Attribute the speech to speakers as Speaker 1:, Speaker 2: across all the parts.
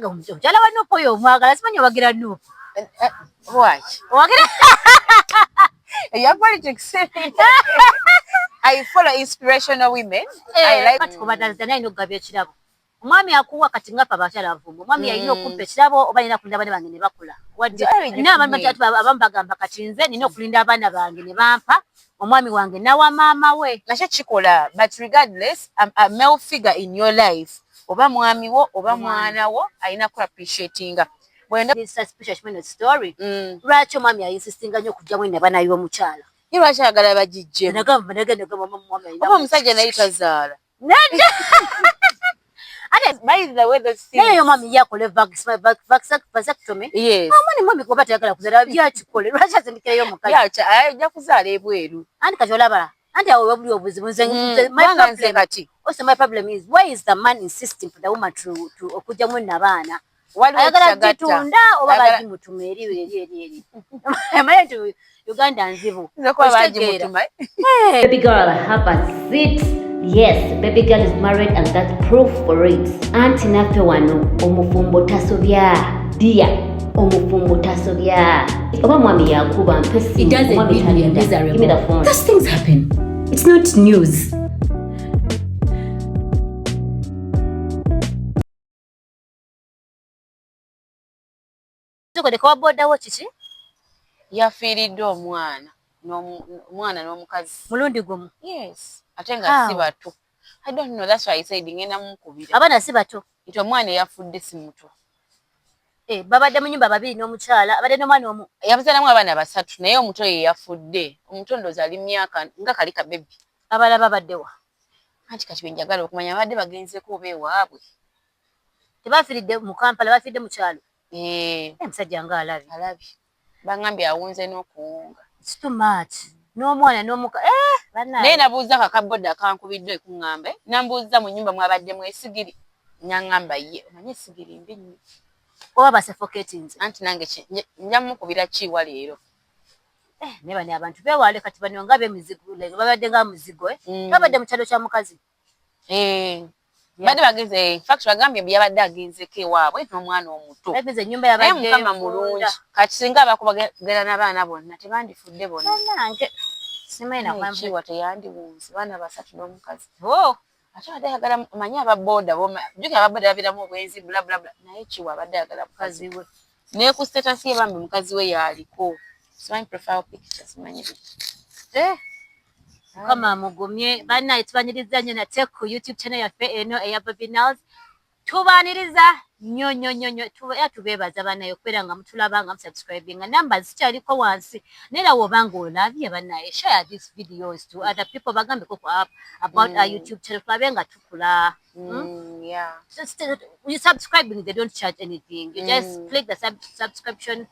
Speaker 1: Nange omukyala wa NUP oyo omwagala, simanyi owagira NUP.
Speaker 2: Lwaki?
Speaker 1: Owagira
Speaker 2: Eya politics. I follow inspirational women. I like
Speaker 1: Kati ku Mother's Day alina okugaba ekirabo. Omwami akuwa kati nga ffe abakyala abafumbo, omwami yalina okumpa ekirabo oba alina kulinda abaana bange ne bakula? Abamu bagamba kati nze nina okulinda abaana bange ne bampa, omwami wange nawa maama we.
Speaker 2: Nakyo kikola, but regardless, a male figure in your life, oba mwami wo oba mwana wo, alina ku appreciatinga.
Speaker 1: Story. Lwaki omwami ayinsistinga nnyo okugyamu enabaana y'omukyala?
Speaker 2: Ye lwaki ayagala bagijjemu? Oba omusajja naye tazaala?
Speaker 1: Nedda.
Speaker 2: By the way, those things.
Speaker 1: Naye omwami yakole vasectomy.
Speaker 2: Yes.
Speaker 1: Omwami mwami kuba tayagala kuzaala, byakikole, lwaki azindikirayo omukazi?
Speaker 2: Ajja kuzaala ebweru.
Speaker 1: Anti kati olaba, anti awo webuli obuzibu. Nze my problem
Speaker 2: kati
Speaker 1: also, my problem is, why is the man insisting for the woman to okugyamu nabaana? Ayagala gitunda oba bagimutuma eri eri eri eri? Amanyi nti Uganda nzibu.
Speaker 3: Baby girl, have a seat. Yes, baby girl is married and that's proof for it. Anti naffe wano omufumbo tasobya. Dear, omufumbo tasobya. Oba mwami yakuba mpesi.
Speaker 4: It doesn't
Speaker 3: Omwami
Speaker 4: mean we are
Speaker 3: talinda. Give me the
Speaker 4: miserable.
Speaker 3: phone.
Speaker 4: Those things happen. It's not news.
Speaker 1: Tukodeka wa boda wo kiki?
Speaker 2: Yafiiriddwa omwana omwana n'omukazi.
Speaker 1: Mulundi gumu?
Speaker 2: Yes, ate nga si bato. I don't know, that's why I said ngenda mukubira.
Speaker 1: Abaana si bato?
Speaker 2: Nti omwana eyafudde si muto.
Speaker 1: Eh, babadde mu nyumba babiri n'omukyala, abadde n'omwana omu.
Speaker 2: Yamuzaalamu abaana basatu, naye omuto ye yafudde. Omuto ndowooza ali myaka nga kali kabebi.
Speaker 1: Abalala babaddewa?
Speaker 2: Anti kati bwe njagala okumanya, babadde bagenzeeko oba ewaabwe.
Speaker 1: Tebafiiridde mu Kampala, bafiiridde mu kyalo?
Speaker 2: Eh.
Speaker 1: Omusajja nga alabye.
Speaker 2: Alabye, bangambye awunze n'okuwunga.
Speaker 1: It's too much, n'omwana n'omuka, eh, bannange.
Speaker 2: Naye nabuuza kakaboda kankubiddwa ekuŋŋamba, nambuuza mu nnyumba mwabaddemu esigiri, naŋŋamba ye omanye esigiri mbi nnyo.
Speaker 1: Oba basuffocatinze.
Speaker 2: Anti nange nja mukubira kiwa leero.
Speaker 1: Eh, naye bano abantu beewale, kati bano nga b'emizigo, like babadde nga muzigo, eh? Babadde mu kyalo kya mukazi.
Speaker 2: Eh. Badde bagenze, in fact bagambye mbu yabadde agenzeko ewaabwe n'omwana omuto.
Speaker 1: Bagenze, ennyumba
Speaker 2: Naye
Speaker 1: yabadde
Speaker 2: Mukama mulungi, kati singa abakubagera n'abaana bonna tebandifudde bonna.
Speaker 1: Bannange, simanyi nakwambu.
Speaker 2: Kiwa teyandiwunze, baana basatu n'omukazi.
Speaker 1: Oh.
Speaker 2: Ate abadde ayagala, manyi ababoda, jjukira ababoda babeeramu obwenzi, bla bla bla, naye Kiwa abadde ayagala mukazi
Speaker 1: mukazi we.
Speaker 2: Naye ku status ye bambi mukazi we yaaliko, simanyi profile picture, simanyi biki.
Speaker 1: Eh. Mukama amugumye. Bannaye, tubaniriza nnyo nate ku YouTube channel yaffe eno eya Baby Nals. Tubaniriza nnyo nnyo nnyo nnyo, era tubeebaza bannaye okubeera nga mutulaba, nga musubscribinga. Numbers zikyaliko wansi, naye era woba nga olabye, bannaye, share these videos to other people, bagambeko ku app about our YouTube channel, tulabe nga tukula. Just, you subscribing, they don't charge anything. You just click the subscription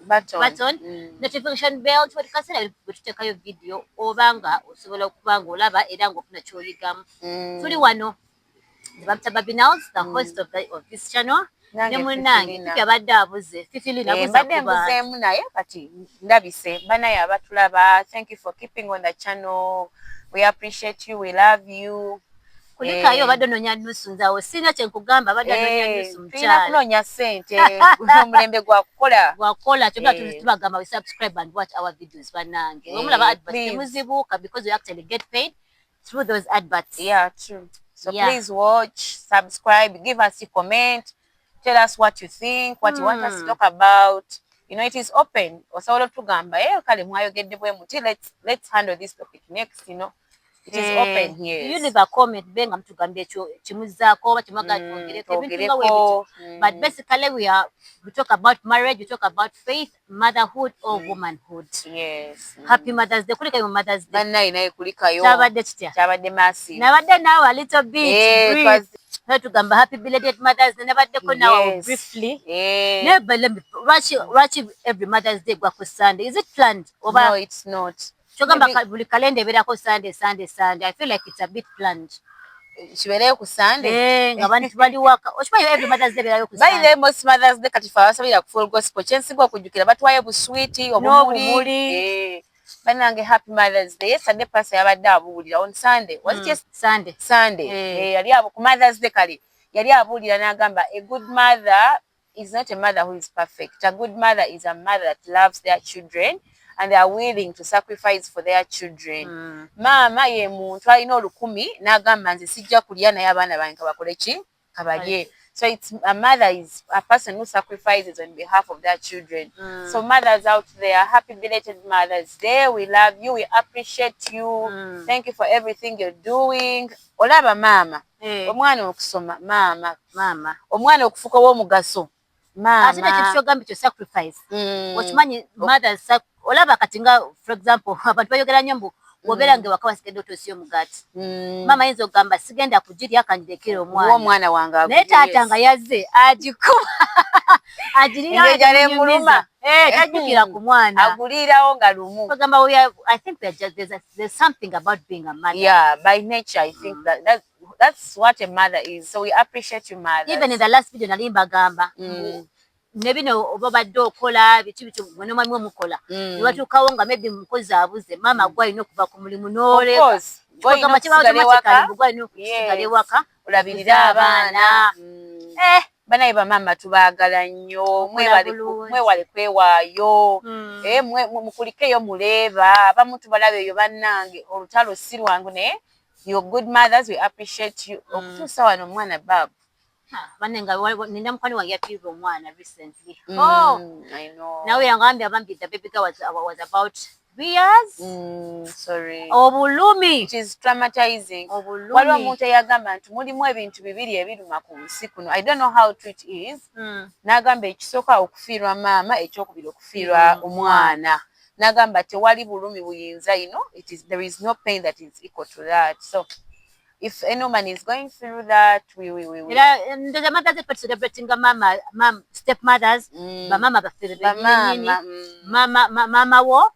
Speaker 2: button,
Speaker 1: button, notification bell, buli kaseera bwe tuteekayo video oba nga osobola okuba nga olaba era ng'ofuna ky'oyigamu. Tuli wano, Babita Babinals, the host of this channel,
Speaker 2: Nange
Speaker 1: ne munnange
Speaker 2: Fifilina.
Speaker 1: Fifi abadde abuze. Fifilina,
Speaker 2: Eh,
Speaker 1: buza
Speaker 2: mbadde
Speaker 1: ku bantu.
Speaker 2: mbuzeemu, naye kati ndabise. Banaye abatulaba, thank you for keeping on the channel. We appreciate you, we love you.
Speaker 1: Kulikayo.
Speaker 2: Eh.
Speaker 1: Obadde onoonya nusu, nze awo sirina kye nkugamba, abadde anoonya
Speaker 2: Eh,
Speaker 1: nusu
Speaker 2: tulina
Speaker 1: mukyala.
Speaker 2: kunoonya ssente, omulembe gwa kukola.
Speaker 1: Gwakola kyonna.
Speaker 2: Eh.
Speaker 1: Tubagamba we subscribe and watch our videos, bannange.
Speaker 2: Eh,
Speaker 1: Omulaba adverts,
Speaker 2: please.
Speaker 1: temuzibuuka, because we actually get paid through those adverts.
Speaker 2: Yeah, true. So please watch, subscribe, give us a comment, tell us what you think, what you want us to talk about. It is open. Osobola otugamba, eh, kale mwayogedde bwe muti, let's handle this topic next. It is
Speaker 1: Eh,
Speaker 2: open, yes.
Speaker 1: You leave a comment, be nga mutugambye ekyo kimuzzaako oba kimwagala twongereko ebintu nga bwe bityo.
Speaker 2: Twogereko.
Speaker 1: But basically we talk about marriage, we talk about faith, motherhood or womanhood. Happy Mother's Day. Kulikayo mu Mother's Day.
Speaker 2: Bannaye, naye kulikayo.
Speaker 1: Kyabadde kitya?
Speaker 2: Kyabadde massive.
Speaker 1: Nabadde naawe a little bit
Speaker 2: Eh,
Speaker 1: brief. Naye tugamba happy belated Mother's Day. Nabaddeko naawe briefly.
Speaker 2: Eh,
Speaker 1: Naye but let me, lwaki every Mother's Day gwa ku Sunday? Is it planned oba?
Speaker 2: No, it's not.
Speaker 1: Kyogamba buli kalenda ebeerako Sunday, Sunday, Sunday. I feel like it's a bit planned.
Speaker 2: Kibeereyo ku Sunday.
Speaker 1: Eh, nga bantu bali waka, okimanyi every Mother's Day ebeerayo ku
Speaker 2: By the
Speaker 1: Sunday.
Speaker 2: way, most Mother's Day kati fe abasabira ku Full Gospel, kyensinga okujjukira batwayo buswiti, obumuli.
Speaker 1: N'obumuli.
Speaker 2: Eh, bannange, happy Mother's Day. Yesterday pastor yabadde abuulira on Sunday. Was it
Speaker 1: Sunday.
Speaker 2: Sunday?
Speaker 1: Eh.
Speaker 2: Eh, yali abo ku Mother's Day kale. Yali abuulira n'agamba, a good mother is not a mother who is perfect. A good mother is a mother that loves their children and they are willing to sacrifice for their children. Maama ye muntu alina olukumi n'agamba, nze sijja kulya, naye abaana bange kabakole ki? Kabalye. So it's a mother is a person who sacrifices on behalf of their children. So mothers out there, happy belated Mother's Day. We love you, we appreciate you. Thank you for everything you're doing. Olaba maama, omwana okusoma, maama.
Speaker 1: Maama.
Speaker 2: Omwana okufuuka ow'omugaso,
Speaker 1: Ate nekyo
Speaker 2: maama.
Speaker 1: Kyogambye kyo sacrifice, okimanyi mothers olaba kati nga, for example, abantu bayogera nnyo mbu wobeera nga ewaka wasigedde otoosiyo omugaati, maama ayinza okugamba, sigenda kugirya, kangirekere omwana.
Speaker 2: Omwana wange.
Speaker 1: Naye taata nga yazze agikuba, agirirawo.
Speaker 2: Engeri gy'alemuluma.
Speaker 1: Tajjukira ku mwana.
Speaker 2: Aguliirawo nga lumu.
Speaker 1: Bagamba I think that just, there's something about being a mother.
Speaker 2: Yeah, by nature, I think that's what a mother is. So we appreciate you, mothers.
Speaker 1: Even in the last video nali mbagamba, ne bino oba badde okola biki biki, gwe n'omwami we mukola, ne watuukawo nga maybe mukozi abuze, maama gwe alina okuva ku mulimu n'oleka.
Speaker 2: Course.
Speaker 1: Ogamba kiba automatically gwe alina okusigala ewaka
Speaker 2: olabirire abaana.
Speaker 1: Eh.
Speaker 2: Banaye bamaama tubaagala nnyo.
Speaker 1: Mukola bulungi.
Speaker 2: Mwewale kwewaayo. Eh, mukulikeyo muleeba, abamu tubalaba eyo. Bannange, olutalo si lwangu, naye your good mothers, we appreciate you. Okutuusa wano omwana baabu.
Speaker 1: Banne nga nina mukwano wange yafiirwa omwana recently. Oh,
Speaker 2: I know.
Speaker 1: Nawe yangambye abambi the baby girl was about 3 years.
Speaker 2: Sorry.
Speaker 1: Obulumi.
Speaker 2: It is traumatizing.
Speaker 1: Obulumi.
Speaker 2: Waliwo omuntu eyagamba nti mulimu ebintu bibiri ebiruma ku nsi kuno. I don't know how true it is. N'agamba ekisooka okufiirwa maama, ekyokubiri okufiirwa omwana. N'agamba tewali bulumi buyinza, there is no pain that is equal to that. So if any woman is going through that, we
Speaker 1: Era ndowooza Mothers Day celebrating mama, mam, step mothers, bamama baffe bennyini,
Speaker 2: bamaama,
Speaker 1: mama maama wo,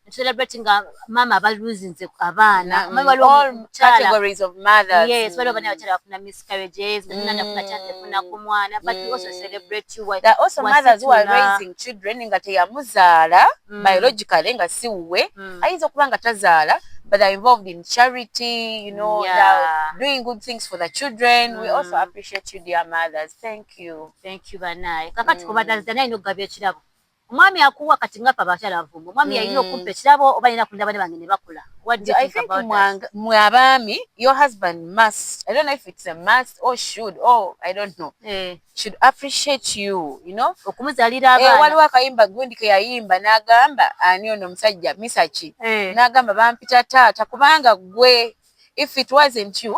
Speaker 1: celebrating maama abaluzinze abaana. Waliwo
Speaker 2: all
Speaker 1: omukyala
Speaker 2: categories of mothers.
Speaker 1: Yes, waliwo bana abakyala bafuna miscarriages, nga nafuna chance efuna ku mwana, but we also celebrate you.
Speaker 2: There are also mothers who are
Speaker 1: wasitula.
Speaker 2: raising children nga teyamuzaala biologically, nga si wuwe. Ayinza okuba nga tazaala, but they're involved in charity, they're doing good things for the children. We also appreciate you, dear mothers. Thank you.
Speaker 1: Thank you, banaye. Kakati ku Mothers Day alina okugaba ekirabo, omwami akuwa. Kati ngaffe abakyala abafumbo, omwami yalina okumpa ekirabo oba alina kulinda bane bange ne bakula? What do you
Speaker 2: I
Speaker 1: think
Speaker 2: think
Speaker 1: about that?
Speaker 2: Mwe abaami, your husband must, I don't know if it's a must or should or I don't know, should appreciate you, you know?
Speaker 1: Okumuzaalira
Speaker 2: Eh, waliwo
Speaker 1: abaana.
Speaker 2: akayimba gundi ke yayimba n'agamba, ani ono omusajja Misaki, n'agamba bampita taata kubanga gwe, if it wasn't you,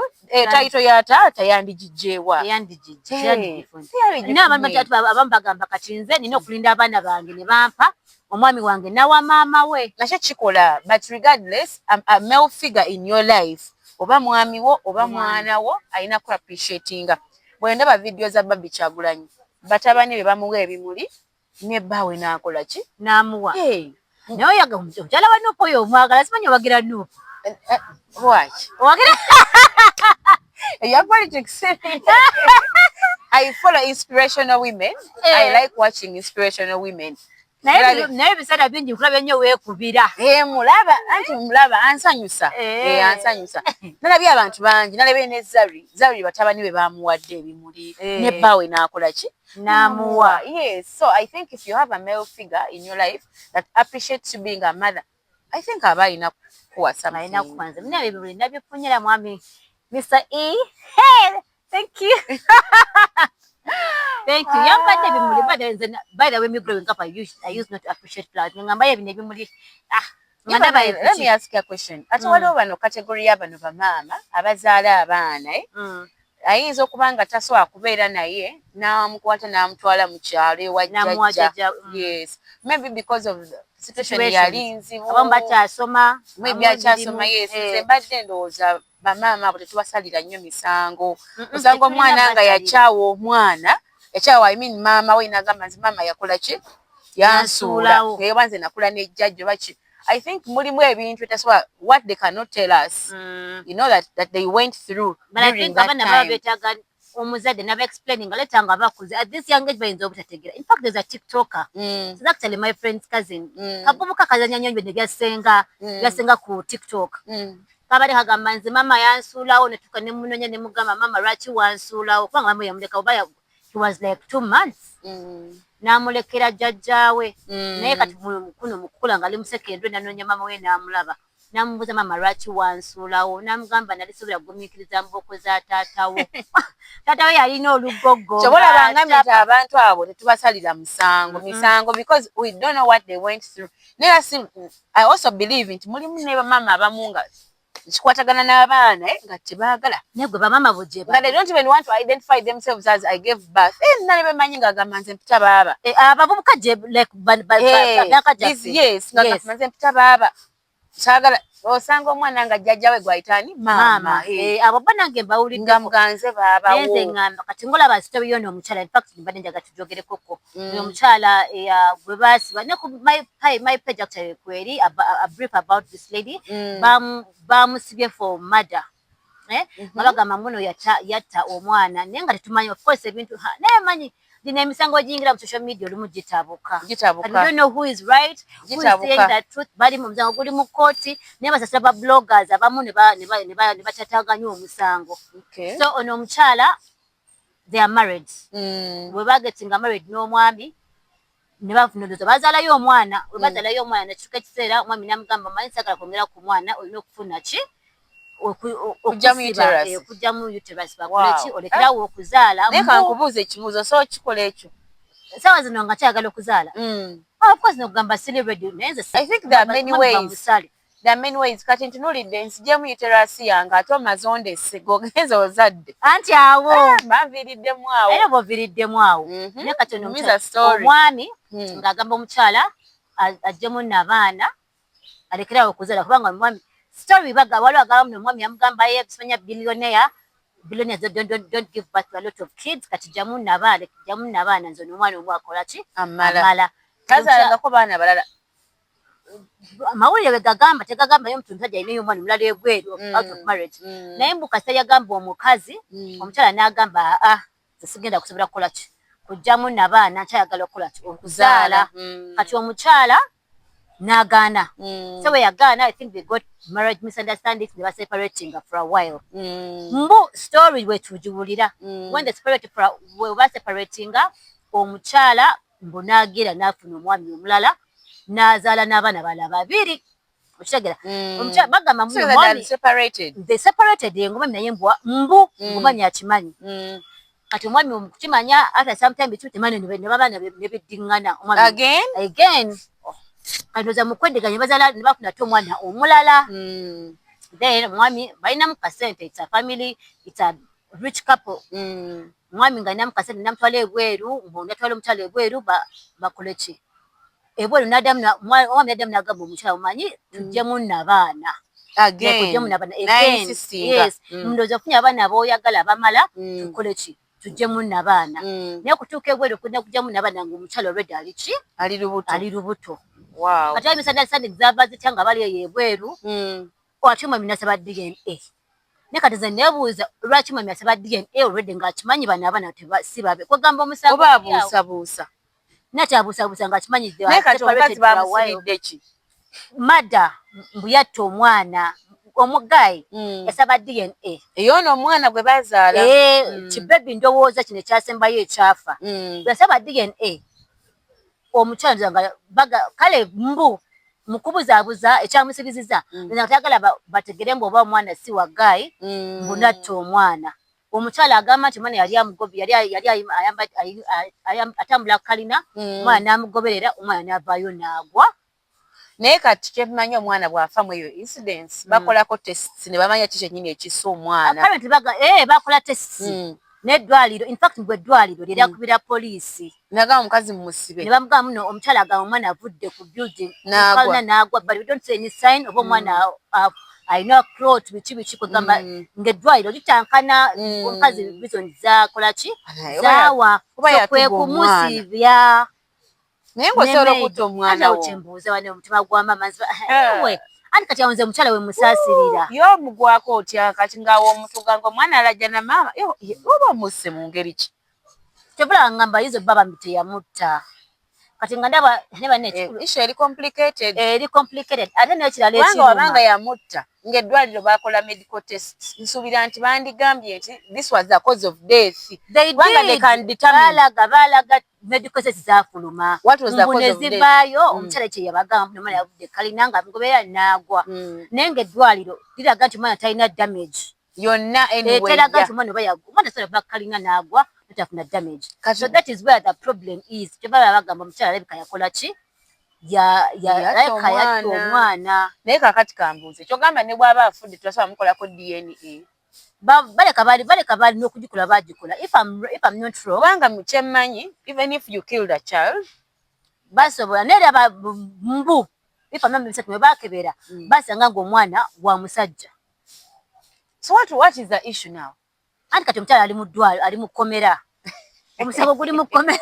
Speaker 2: title ya taata yandigijjeewa?
Speaker 1: Yandigijje.
Speaker 2: Eh,
Speaker 1: yandigifunye.
Speaker 2: Yandigifunye.
Speaker 1: Naye abantu abamu bagamba, kati nze nina okulinda abaana bange ne bampa, omwami wange nawa maama we.
Speaker 2: Nakyo kikola, but regardless, a male figure in your life, oba mwami wo oba mwana wo, alina ku appreciatinga. Bwe ndaba video za Barbie Kyagulanyi, batabani be bamuwa ebimuli, ne bbaawe n'akola ki?
Speaker 1: N'amuwa.
Speaker 2: Hey.
Speaker 1: Naye oyaga omukyala wa NUP oyo omwagala, simanyi owagira NUP.
Speaker 2: Eh, lwaki?
Speaker 1: Owagira.
Speaker 2: Eya politics. I follow inspirational women. I like watching inspirational women.
Speaker 1: Naye ebiseera bingi nkulaba ennyo weekubira.
Speaker 2: Eh, mulaba anti mulaba ansanyusa. Eh, ansanyusa. Nalabye abantu bangi, nalabye ne Zari. Zari batabani be bamuwadde ebimuli, ne bbaawe n'akola ki?
Speaker 1: N'amuwa.
Speaker 2: Yes. So I think if you have a male figure in your life that appreciates you being a mother, I think aba alina kukuwa
Speaker 1: Alina
Speaker 2: something.
Speaker 1: Kubanza bina ebimuli nabifunyira mwami Mr. E. Hey, thank you. Thank you. Yampadde ebimuli. By the way, me growing up, I used not to appreciate flowers. Ngamba ye bino ebimuli. Ah, nga ndaba
Speaker 2: Let me ask you a question. Ate waliwo bano category y'abano bamaama abazaala abaana, eh? Ayinza okuba nga tasobola kubeera naye, n'amukwata n'amutwala mu kyalo ewa
Speaker 1: N'amuwa
Speaker 2: jjajja.
Speaker 1: jjajja.
Speaker 2: Yes. Maybe because of the situation
Speaker 1: Situations.
Speaker 2: yali nzibu.
Speaker 1: Abamu bakyasoma.
Speaker 2: Maybe
Speaker 1: abamu
Speaker 2: akyasoma,
Speaker 1: emirimu.
Speaker 2: yes. Nze mbadde ndowooza bamaama abo tetubasalira nnyo misango. Osanga
Speaker 1: Tetulina
Speaker 2: omwana nga
Speaker 1: basalira.
Speaker 2: yakyawa omwana, yakyawa, I mean, maama we, n'agamba nti maama yakola ki? Yansuula.
Speaker 1: Yansuulawo.
Speaker 2: Oba nze nakula ne jjajja oba ki. I think mulimu ebintu etasobola, what they cannot tell us. You know that they went through
Speaker 1: But I
Speaker 2: during
Speaker 1: think
Speaker 2: that
Speaker 1: abaana baba
Speaker 2: time.
Speaker 1: beetaaga omuzadde naba explaining later nga bakuze. At this young age bayinza obutategeera. In fact, there's a TikToker. She's actually my friend's cousin. Kavubuka kazanya nnyo bino bya ssenga, bya ssenga ku TikTok. Kabadde kagamba, nze maama yansuulawo. Netuka nemunonya, nemugamba, "Maama, lwaki wansuulawo?" Kubanga maama yamuleka oba he was like 2 months, n'amulekera jjajjaawe. Naye kati kuno mukukula nga ali mu secondary, nanoonya maama we, n'amulaba, n'amubuuza, "Maama, lwaki wansuulawo?" N'amugamba, "Nali sobola kugumiikiriza mboko za taatawo." Taatawe yalina olugogo.
Speaker 2: Kyoba olabanga nti abantu abo tetubasalira musango misango because we don't know what they went through. Naye si, I also believe nti mulimu ne bamaama abamu nga kikwatagana n'abaana, nga tebaagala.
Speaker 1: Naye gwe bamaama bugye
Speaker 2: nga they don't even want to identify themselves as "I gave birth." Nna ne bemanyi ng'agamba, "Nze mpita baaba."
Speaker 1: Abavubuka gye like
Speaker 2: Yes, nga nze mpita baaba, saagala. Osanga omwana nga jjajjawe gwayitaani maama.
Speaker 1: Abo bo nange mbawulidde.
Speaker 2: Nga muganze baabawo.
Speaker 1: Nze ŋŋamba kati ngolaba story yono omukyala, in fact mbadde njagala tujogerekoko. Oyo omukyala gwe baasiba ne ku my page actually kweri a brief about this lady. Bamusibye for murder, nga bagamba muno yatta omwana, naye nga tetumanyi of course ebintu. Naye manyi gino emisango egiyingira mu social media olumu gitabuka.
Speaker 2: Gitabuka.
Speaker 1: And we don't know who is right, who is saying the truth. Bali mu musango guli mu kooti, naye basasula ba bloggers abamu ne batataganya omusango. So ono omukyala, they are married. Bwe bagetinga married n'omwami, ne bafunuluza bazaalayo omwana. Bwe bazaalayo omwana, nekituuka ekiseera omwami n'amugamba, "Manyi saagala kwongera ku mwana, olina okufuna ki, okugyamu uterus, bakoleki, olekerawo okuzaala."
Speaker 2: Naye kankubuuza ekibuuzo, so kikola ekyo?
Speaker 1: Essaawa zino nga kyayagala okuzaala, of course nokugamba siri ready, naye nze
Speaker 2: I think there are many ways. There are many ways. Kati ntunuulidde nsigyemu uterus yange, ate omaze ondese gogenza ozadde.
Speaker 1: Anti awo
Speaker 2: Banviiriddemu awo.
Speaker 1: Era boviiriddemu awo. Naye kati ono omwami ng'agamba omukyala aggyemu nabaana, alekerawo okuzaala, kubanga omwami story baga waliwo agamba muno omwami yamugamba ye simanya billionaire, billionaires don't give birth to a lot of kids. Kati jamu nabaana, jamu nabaana, nze omwana omu akola ki?
Speaker 2: Amala. Tazaalangako baana balala.
Speaker 1: Amawulire bwe gagamba tegagamba yo omuntu omusajja alinayo omwana omulala ebweru out of marriage. Naye mbu kasita yagamba omukazi, omukyala n'agamba, "Aa, nze sigenda kusobola kukola ki, kujjamu nabaana, nkyayagala okukola ki, okuzaala." Kati omukyala n'agaana. So bwe yagaana, I think they got marriage misunderstandings, ne baseparatinga for a while. Mbu story bwe tugiwulira, when they separate for bwe baseparatinga, omukyala mbu n'agira n'afuna omwami omulala, n'azaala n'abaana bala babiri. Okitegera? Omukyala bagamba mbu omwami they separated, ngomwami naye mbwa mbu ngomwami akimanyi. Kati omwami okukimanya after some time bitu temane ne baba ne biddiŋŋana.
Speaker 2: Again?
Speaker 1: Again. Kati ndowooza mu kweddeganya bazaala ne bafuna ate omwana omulala. Then omwami balinamu kasente, it's a family, it's a rich couple. Omwami ng'alinamu kasente, namutwala ebweru, mbu natwala omukyala ebweru bakole ki ebweru. N'addamu omwami n'addamu n'agamba omukyala, "Omanyi, tuggyemu nabaana." Tuggyemu nabaana again. Yes, ndowooza ofunye abaana b'oyagala bamala, tukole ki, tuggyemu nabaana. Naye okutuuka ebweru kujjamu nabaana ng'omukyala already ali ki?
Speaker 2: Ali lubuto.
Speaker 1: Ali lubuto. Kati misunderstanding zaava zitya nga bali eyo ebweru? Ate omwami nasaba DNA. Naye kati nze neebuuza lwaki mwami asaba DNA already ng'akimanyi bano abaana si babe, kwegamba omusango
Speaker 2: Oba abuusabuusa.
Speaker 1: Nati abuusabuusa ng'akimanyi.
Speaker 2: Naye kati omukazi bamusibidde ki?
Speaker 1: Mada mbu yatta omwana. Omugayi yasaba DNA.
Speaker 2: Eyoono omwana gwe bazaala.
Speaker 1: Kibebi ndowooza kino ekyasembayo ekyafa. Yasaba DNA omukyala nga baga kale mbu mukubuzaabuza ekyamusibiziza nga tayagala bategere mbu oba omwana si wa guy. Mbu natta omwana. Omukyala agamba nti omwana yali amugobi, yali atambula kalina, omwana n'amugoberera, omwana n'avaayo n'agwa.
Speaker 2: Naye kati kyemmanyi, omwana bw'afa mu eyo incidents, bakolako tests ne bamanya ki kyennyini ekissa omwana.
Speaker 1: Apparently bakola tests n'eddwaliro, in fact mbwe eddwaliro lye lyakubira poliisi.
Speaker 2: Nagamba omukazi mumusibe.
Speaker 1: Ne bamugamba muno omukyala agamba omwana avudde ku building
Speaker 2: n'agwa.
Speaker 1: Kalina n'agwa, but we don't see any sign oba omwana alina clot, biki biki, kwegamba ng'eddwaliro litankana. Omukazi reason zakola ki zaawa
Speaker 2: oba
Speaker 1: so
Speaker 2: yatuga
Speaker 1: kwe
Speaker 2: omwana.
Speaker 1: Kumusibya.
Speaker 2: Naye ng'osobola okutta omwana wo.
Speaker 1: Kyembuuza wane omutima gwa maama nziba anti kati awo nze omukyala we musaasirira.
Speaker 2: Ye omugwako otya kati ng'awo omutuga nga omwana alajja na maama, oba omusse mu ngeri ki?
Speaker 1: Kyovula ngamba yizo baba mbi teyamutta. Kati nga ndaba ne banne ekikulu.
Speaker 2: Issue eri complicated.
Speaker 1: Eri complicated, ate n'ekirala
Speaker 2: Kubanga
Speaker 1: ekiruma.
Speaker 2: Wabanga yamutta ng'eddwaliro bakola medical test, nsuubira nti bandigambye nti this was the cause of death.
Speaker 1: They
Speaker 2: Kubanga they
Speaker 1: did.
Speaker 2: can determine.
Speaker 1: Balaga medical test zaafuluma.
Speaker 2: What was the
Speaker 1: Mbu
Speaker 2: cause
Speaker 1: ne
Speaker 2: of death.
Speaker 1: zivaayo omukyala kye yabagamba, nomala yavudde kalina nga ngoberera n'agwa, naye ng'eddwaliro liraga nti omwana talina damage
Speaker 2: Yonna. Anyway,
Speaker 1: Teraga
Speaker 2: yeah.
Speaker 1: nti omwana oba yagwa, omwana tasobola kuva kalina n'agwa notafuna damage.
Speaker 2: Kati-
Speaker 1: So that is where the problem is. Kyova bagamba omukyala alabika yakola ki?
Speaker 2: Yatta
Speaker 1: Alabika yatta
Speaker 2: omwana.
Speaker 1: omwana.
Speaker 2: Naye kakati kambuuze, kyogamba ne bw'aba afudde tulasobola mukolako DNA?
Speaker 1: Baleka bali n'okugikola, bagikola, if I'm not wrong.
Speaker 2: Kubanga kyemmanyi, even if you killed a child,
Speaker 1: Basobola, naye era mbu if I'm not mistaken, bwe bakebera basanga ng'omwana wa musajja.
Speaker 2: So what is the issue now?
Speaker 1: Anti kati omukyala ali mu ddwaliro, ali mu kkomera, omusango guli mu kkomera,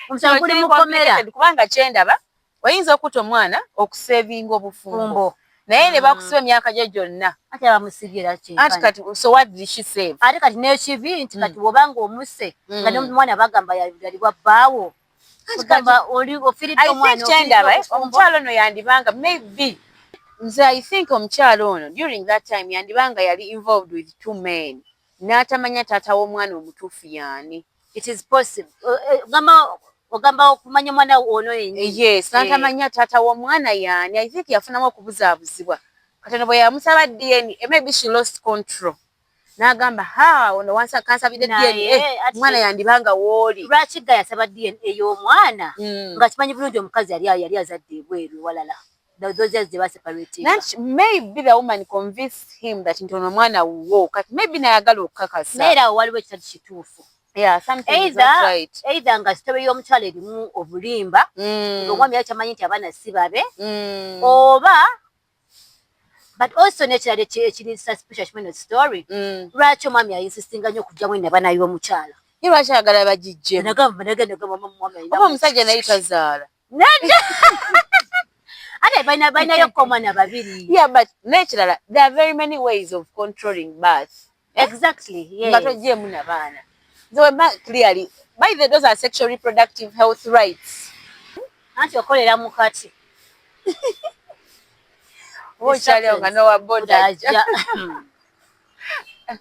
Speaker 1: omusango guli mu kkomera.
Speaker 2: Complicated, kubanga kyendaba oyinza okutta omwana okusevinga obufumbo,
Speaker 1: Fumbo.
Speaker 2: naye ne bakusiba emyaka gyo gyonna.
Speaker 1: Ate bamusibye era
Speaker 2: Anti
Speaker 1: kyenkana.
Speaker 2: kati so what did she save?
Speaker 1: Ate kati n'ekibi nti kati bw'obanga omusse nga n'omwana bagamba yali wa bbaawo, ogamba oli ofiiridde
Speaker 2: I
Speaker 1: omwana,
Speaker 2: think kyendaba
Speaker 1: ofiiridde obufumbo.
Speaker 2: Omukyalo ono yandibanga, maybe nze I think omukyalo ono during that time yandibanga yali involved with two men n'atamanya taata w'omwana omutuufu yaani.
Speaker 1: It is possible. Ogamba okumanya omwana ono yennyini.
Speaker 2: Yes, n'atamanya taata w'omwana yaani. I think yafunamu okubuzaabuzibwa. Katono bwe yamusaba DNA, maybe she lost control, n'agamba, ha, ono kansabidde
Speaker 1: Naye,
Speaker 2: DNA,
Speaker 1: ati-
Speaker 2: omwana yandibanga wooli.
Speaker 1: Lwaki ga yasaba DNA y'omwana nga kimanyi bulungi omukazi yali azadde ebweru ewalala, those years gye baseparatinga?
Speaker 2: Nanti maybe the woman convinced him that nti ono omwana wuwo, kati maybe nayagala okukakasa.
Speaker 1: Naye era awo waliwo ekitali kituufu.
Speaker 2: Yeah, something is not
Speaker 1: Either
Speaker 2: right.
Speaker 1: either nga story y'omukyala erimu obulimba, ng'omwami yali tamanyi nti abaana si babe, oba, but also n'ekirala ekiri suspicious mu story, lwaki omwami ayinsistinga nnyo okuggyamu ennabaana y'omukyala?
Speaker 2: Ye lwaki ayagala bagiggyemu?
Speaker 1: Nagamba nagamba omwami alina
Speaker 2: Oba omusajja naye tazaala.
Speaker 1: Nedda, ate balinayo omwana babiri.
Speaker 2: Yeah, but n'ekirala, there are very many ways of controlling birth.
Speaker 1: Exactly, yes.
Speaker 2: Nga togyemu nabaana. So wema clearly by the, those are sexual reproductive health rights.
Speaker 1: Anti okolera mu kati.
Speaker 2: Oba okyaliwo nga nowa boda ajja.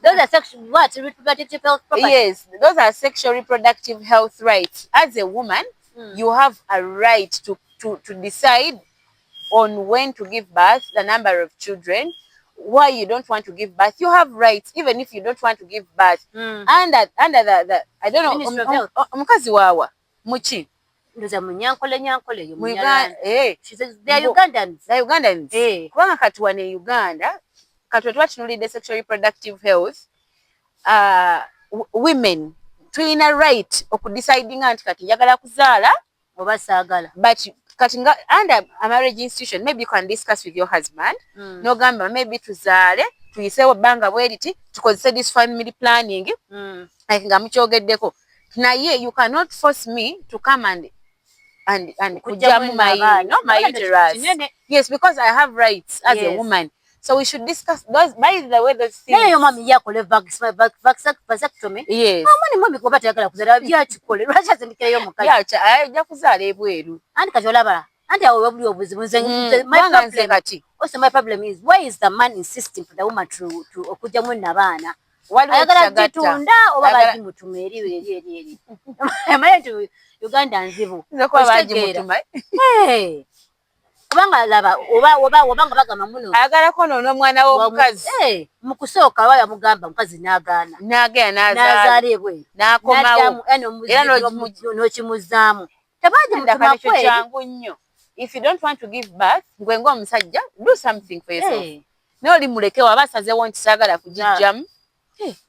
Speaker 1: Those are sexual what? Reproductive health property.
Speaker 2: Yes, those are sexual reproductive health rights. As a woman, you have a right to decide on when to give birth, the number of children, why you don't want to give birth. You have rights even if you don't want to give birth. Under the I don't know,
Speaker 1: Ministry of Health.
Speaker 2: Omukazi waawa muki?
Speaker 1: Ndoza munyankole, nyankole yo
Speaker 2: Mu Uganda,
Speaker 1: Munyarwanda. She says they are Ugandans.
Speaker 2: The Ugandans. Kubanga kati wano e Uganda, kati tuba tunuulidde sexual reproductive health, women tulina right okudecidinga nti kati njagala kuzaala
Speaker 1: oba saagala.
Speaker 2: But kati nga under a marriage institution, maybe you can discuss with your husband, n'ogamba maybe tuzaale, tuyiseewo ebbanga bwe riti, tukozese this family planning, like nga mukyogeddeko, naye you cannot force me to come and
Speaker 1: Kujjamu
Speaker 2: kujjamu my,
Speaker 1: abaana.
Speaker 2: no, my uterus.
Speaker 1: Kinene.
Speaker 2: Yes, because I have rights as a woman, so we should discuss those, by the way, those things.
Speaker 1: Naye omwami ye akole vasectomy.
Speaker 2: Yes.
Speaker 1: Omwami mwami kuba tayagala kuzaala byakikole, lwaki asindikirayo omukazi?
Speaker 2: Yeah, ajja kuzaala ebweru.
Speaker 1: Anti kati olaba, anti awo webuli obuzibu. Nze my
Speaker 2: Kubanga nze
Speaker 1: problem,
Speaker 2: kati
Speaker 1: also my problem is, why is the man insisting for the woman to okugyamu nabaana?
Speaker 2: Waliwo
Speaker 1: Ayagala
Speaker 2: ekitagatta.
Speaker 1: gitunda oba
Speaker 2: Ayagala-
Speaker 1: bagimutuma eri eri? Amanyi nti Uganda nzibu.
Speaker 2: Nze kuba
Speaker 1: Okitegeera?
Speaker 2: bagimutuma.
Speaker 1: Hey. Kubanga laba, oba nga bagamba muno
Speaker 2: Ayagala kwonoona omwana w'omukazi.
Speaker 1: Eh, mu kusooka aba yamugamba, omukazi n'agaana.
Speaker 2: N'agenda n'azaala.
Speaker 1: N'azaala ebweru.
Speaker 2: N'akomawo.
Speaker 1: N'addamu,
Speaker 2: Era
Speaker 1: n'okimuzaamu tebagimutuma
Speaker 2: Ekyo
Speaker 1: kweri.
Speaker 2: kyangu nnyo. If you don't want to give birth, gwe ng'omusajja, do something for yourself.
Speaker 1: Eh.
Speaker 2: Naye oli muleke, waba asazeewo nti saagala kugijjamu,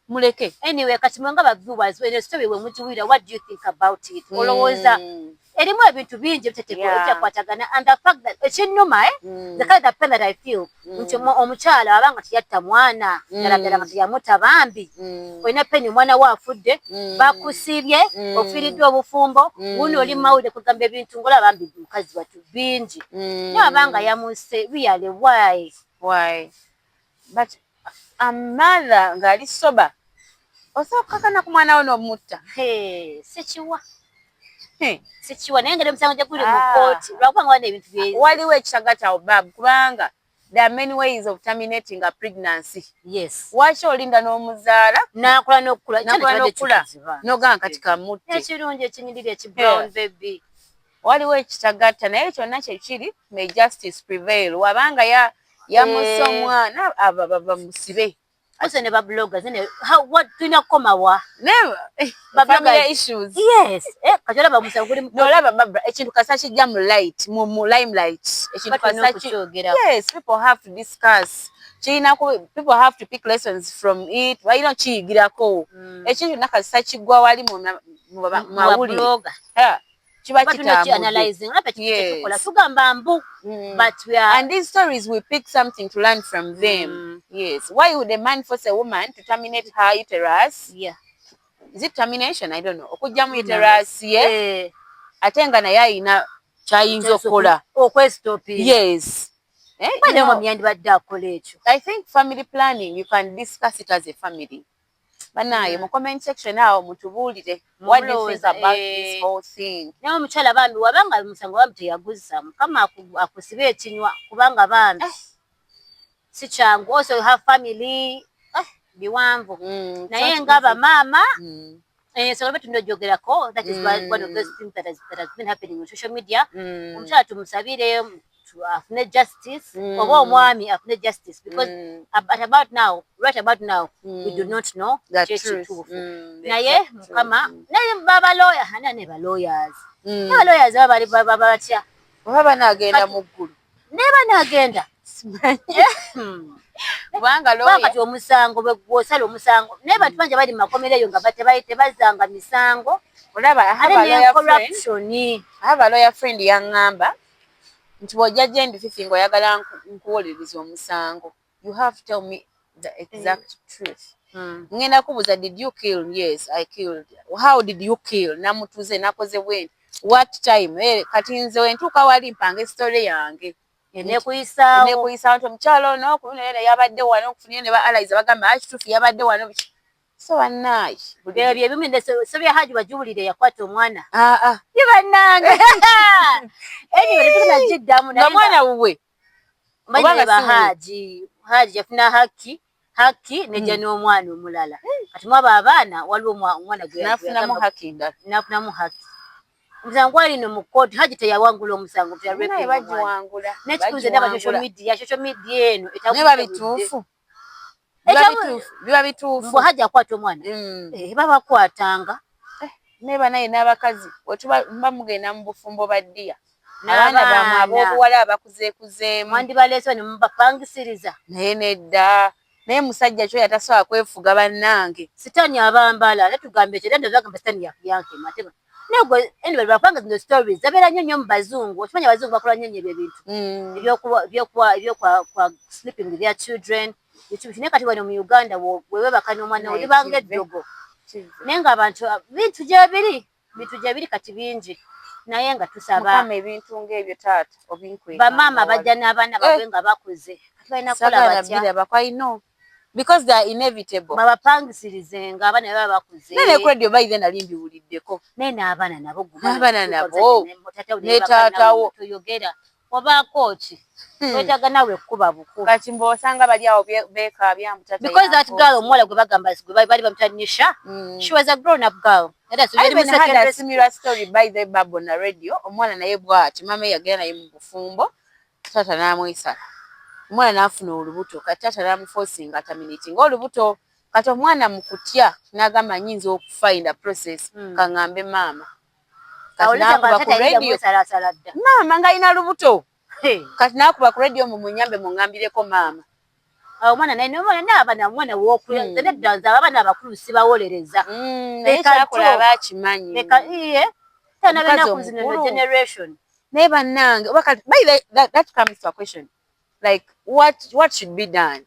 Speaker 2: muleke.
Speaker 1: Anyway, kati mwe nga ba viewers, eno story we mugiwulira, what do you think about it? Olowooza erimu ebintu bingi ebitakwatagana, and the fact that ekinnuma, eh, the kind of pain that I feel, nti omukyala abanga teyatta mwana ddala ddala, nga teyamutta bambi, olina pain, omwana we afudde, bakusibye, ofiiriddwa obufumbo, wuno oli mawulire, kugamba ebintu ngola bambi mukazi watu bingi, naye abanga yamuse, really, why?
Speaker 2: Why? But a mother ng'ali sober, osobola okukakana ku mwana we n'omutta?
Speaker 1: Hey, sikiwa. Sikiwa, naye ngeri omusango gye guli mu kkooti, lwakuba nga wana ebintu bye
Speaker 2: Waliwo ekitagatta, bab, kubanga there are many ways of terminating a pregnancy. Waki olinda n'omuzaala?
Speaker 1: Nakola n'okukula.
Speaker 2: Nakola n'okukula, n'ogamba kati kamutte.
Speaker 1: Ekirungi ekinyirira, eki brown baby.
Speaker 2: Waliwo ekitagatta, naye kyonna kyekiri, may justice prevail. Wabanga yamusse omwana, abo bamusibe.
Speaker 1: Also ne babloggers ne what, tulina kukomawa?
Speaker 2: Family issues.
Speaker 1: Yes, kati olaba omusango guli mu
Speaker 2: Nolaba, Barbara, ekintu kasa kijja mu light, mu limelight, ekintu kasa yes, people have to discuss. Kirina, people have to pick lessons from it. Balina okiyigirako. Ekintu kyonna kasa kiggwa wali mu mawulire, kiba
Speaker 1: kitambudde. Tugamba mbu but we are
Speaker 2: And these stories, we pick something to learn from them. Yes, why would a man force a woman to terminate her uterus? Is it termination? I don't know. Okugyamu uterus ye, ate nga naye ayina kyayinza okukola.
Speaker 1: Okwestopinga.
Speaker 2: Yes.
Speaker 1: Omwami yandibadde akola ekyo.
Speaker 2: I think family planning, you can discuss it as a family. Banaye, mu comment section awo mutubuulire, what do you think about this whole thing?
Speaker 1: Naye omukyala bambi, wabanga omusango bambi teyaguzza, Mukama akusibe ekinywa, kubanga bambi si kyangu. Also you have family, biwanvu. Naye nga bamaama, ensonga bwe tulina ogyogerako, that is one of those things that has been happening on social media. Omukyala tumusabire afune justice, oba omwami afune justice, because at about now, right about now, we do not know kyekituufu. Naye Mukama, naye babaloya ana ne balawyers, abalawyers baba bali baba batya?
Speaker 2: Oba banagenda mu ggulu?
Speaker 1: Naye banagenda.
Speaker 2: Kubanga
Speaker 1: kati omusango bwosala omusango, naye bantu bangi bali mumakomera eyo nga tebazzanga misango.
Speaker 2: Olaba,
Speaker 1: ate ne corruption.
Speaker 2: Aba lawyer friend yaŋŋamba nti bw'ojja gye ndi, Fifi, ng'oyagala nkuwolereza omusango, you have to tell me the exact truth. Ngenda kubuuza, "Did you kill?" "Yes, I killed." "How did you kill?" "Namutuze, nakoze bwenti." "What time?" Kati nze wentuuka wali mpanga story yange.
Speaker 1: Enekuyisaawo.
Speaker 2: Enekuyisaawo nti omukyalo ono kubino yabadde wano okufunye ne ba allies bagamba akituufu yabadde wano. So bannaayi.
Speaker 1: Ebyo byebimu so bya Haji wajuwulire yakwata omwana.
Speaker 2: Aa.
Speaker 1: Ye bannange, anyway, tetugenda giddamu.
Speaker 2: Nga mwana wuwe.
Speaker 1: Manyi ba Haji, Haji yafuna haki, haki nejja n'omwana omulala. Kati mwaba abaana, waliwo omwana
Speaker 2: gwe nafunamu haki ndala.
Speaker 1: Nafunamu haki. Omusango gwali no mu kooti, Haji teyawangula omusango.
Speaker 2: Naye bagiwangula.
Speaker 1: Nekituuze ndaba social media, social media eno.
Speaker 2: Naye bituufu, biba bituufu.
Speaker 1: Mbu Haji akwata omwana. Babakwatanga.
Speaker 2: Naye banaye n'abakazi, wetuba mugenda mu bufumbo, baddiya, abaana bamwe ab'obuwala abakuzeekuzeemu.
Speaker 1: Mwandibaleese ne mubapangisiriza.
Speaker 2: Naye nedda, naye musajja kyo yatasobola kwefuga, bannange.
Speaker 1: Sitaani abambala, ate tugamba ekyo, era bagamba sitaani yankema. Ate naye gwe, anyway, lwakubanga zino stories zabeera nnyo nnyo mu bazungu. Okimanyi abazungu bakola nnyo nnyo ebyo ebintu ebyokwa sleeping with their children, bintu. Naye kati wano mu Uganda, bwe weebaka n'omwana wo, libanga eddogo. Naye ng'abantu bintu gyebiri, bintu gyebiri kati bingi, naye nga tusaba
Speaker 2: Mukama, ebintu ng'ebyo taata obinkweka.
Speaker 1: Bamaama bajja n'abaana baabwe nga bakuze, kati balina kukola
Speaker 2: Sagala
Speaker 1: batya?
Speaker 2: Biraba, I know, because they are inevitable.
Speaker 1: Babapangisirize nga abaana baba bakuze.
Speaker 2: Naye ne ku radio bayize nali mbiwuliddeko.
Speaker 1: Naye n'abaana nabo guma.
Speaker 2: N'abaana nabo. Ne taatawo.
Speaker 1: Toyogera obaako ki, wetaaga naawe kuba bukubi.
Speaker 2: Kati mbw'osanga bali awo beekaabya mbu taata
Speaker 1: Because that
Speaker 2: yankoze.
Speaker 1: girl, omuwala gwe bagamba gwe bali bamutanyisha, she was a grown up girl era
Speaker 2: I even had a similar story by the babo na radio. Omwana naye bw'ati, maama yagenda naye mu bufumbo, taata n'amwesala, omwana n'afuna olubuto. Kati taata n'amuforcinga terminating olubuto. Kati omwana mu kutya n'agamba, "Nyinza okufa in the process, kaŋŋambe maama." Kati n'akuba ku radio.
Speaker 1: Mwesalasala dda.
Speaker 2: Maama ng'alina lubuto. Kati n'akuba ku radio, "Mu munyambe muŋŋambireko maama."
Speaker 1: Awo omwana naye, nomwana n'abaana, omwana wokula. Nedda, nze abaana abakulu sibawolereza.
Speaker 2: Naye
Speaker 1: Leka
Speaker 2: kyakola
Speaker 1: to.
Speaker 2: aba akimanyi.
Speaker 1: Leka iye tana
Speaker 2: Omukazi
Speaker 1: benaku zino no
Speaker 2: omukulu.
Speaker 1: generation.
Speaker 2: Naye bannange, oba kati by the, that comes to a question like what should be done,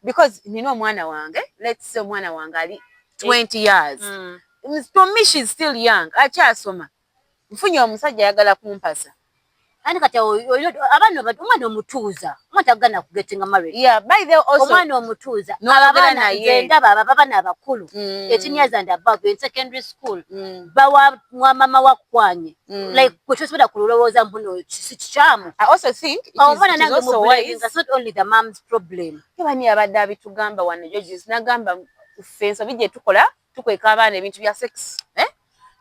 Speaker 2: because nina omwana wange, let's say omwana wange ali 20 years. To me she's still young, akyasoma. Nfunye omusajja ayagala kumpasa.
Speaker 1: Ani kati abaana, omwana omutuuza, omwana tagana kugettinga married.
Speaker 2: Yeah, by the also
Speaker 1: omwana omutuuza, abaana nze ndaba abo abaana abakulu, 18 years and above, in secondary school, bawa mwa mama wakwanye, like gwe tosobola kulowooza mbuno si kikyamu.
Speaker 2: I also think
Speaker 1: omwana nange mu, it's not only the mom's problem.
Speaker 2: Bani abadde abitugamba wano, judges, nagamba ffe ensobi gye tukola, tukweka abaana ebintu bya sex, eh?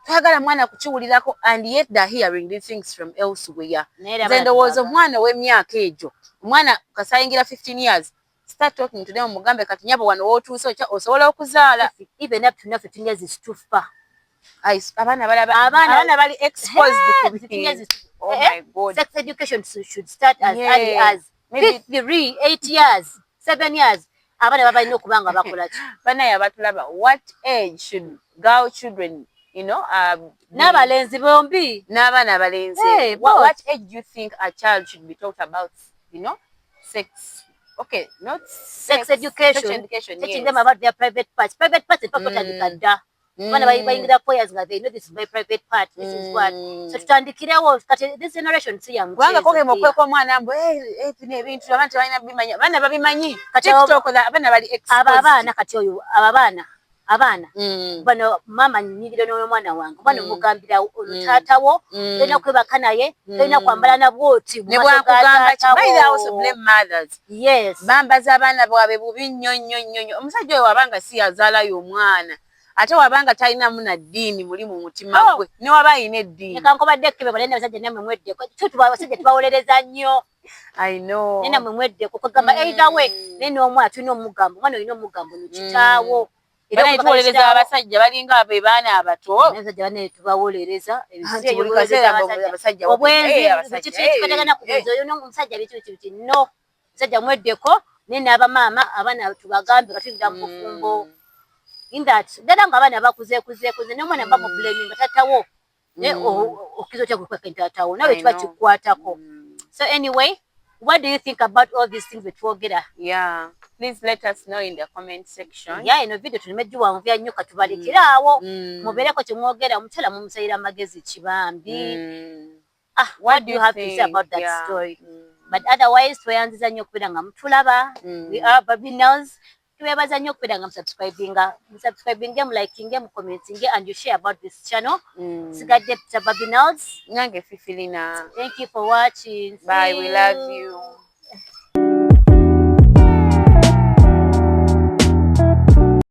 Speaker 2: Twagala mwana kukiwulirako, and yet they're hearing these things from elsewhere. Nze ndowooza omwana ow'emyaka egyo, omwana kasayingira 15 years, start talking to them, mugambe kati nyabo wano wootuuse osobola okuzaala.
Speaker 1: Even up to now, 15 years is too far.
Speaker 2: Abaana balaba, abaana bali exposed
Speaker 1: to, oh my God, sex education should start as early as 3, 8 years, 7 years. Abaana babalina okuba nga bakola ki?
Speaker 2: Banaye abatulaba, what age should girl children
Speaker 1: N'abalenzi bombi.
Speaker 2: N'abaana abalenzi, hey, what age do you think a child should be taught about sex? Okay, not
Speaker 1: sex, sex education, sex education, teaching them about their private parts. Private parts epakotandika dda. Abaana bayingira 4 years nga they know this is my private part, this is what. So tutandikirewo kati, this generation si yangu.
Speaker 2: Kubanga kogema okweka omwana mbu bino ebintu abaana tebalina bimanyi, abaana babimanyi. TikTok, abaana bali
Speaker 1: exposed. Abo abaana kati oyo, abo abaana bano, mama nyingire n'omwana wange, omwana omugambira ono taatawo, tolina kwebaka naye, tolina kwambala na bwoti.
Speaker 2: Yes, bambaza abaana bwabwe bubi nnyo nnyo nnyo nnyo. Omusajja oyo wabanga si yazaalayo omwana, ate wabanga talinamu na ddiini muli mu mutima gwe, ne waba ayina eddiini.
Speaker 1: Kankobadde ekkebe balina abasajja, nammwe mweddeko. Abasajja tubawolereza nnyo.
Speaker 2: I know.
Speaker 1: Naye nammwe mweddeko, kwegamba either way, naye n'omwana tulina omugamba, omwana olina omugamba ono kitaawo.
Speaker 2: Era tuwolereza abasajja balinga abo baana abato.
Speaker 1: Abasajja bane tubawolereza. Obwenzi kikwatagana ku bwenzi, oyo omusajja biki biki biki. No musajja mweddeko, naye n'abamaama abaana tubagambe katuyingira mu bufumbo in that ddala nga abaana bakuzeekuzeekuze, n'omwana bamublaminga tatawo, naye okkiriza otya kukweka taatawo? Nawe kiba kikukwatako. So anyway, what do you think about all these things betwogera?
Speaker 2: Yeah, please let us know in the comment section.
Speaker 1: Yeah, eno video tulime giwanvuya nnyo, katubalekere awo. Mubeereko kyemwogera. Omukyala mumusayira amagezi kibambi. Ah, what do you have to say about that story? But otherwise tweyanziza nnyo okubeera nga mutulaba. We are Baby Nails. Twebaza nnyo okubeera nga musubscribinga, musubscribinge, mulikinge, mucommentinge and you share about this channel. Sigadde Peter Baby Nails.
Speaker 2: Nange Fifilina.
Speaker 1: Thank you for watching.
Speaker 2: Bye, we love you.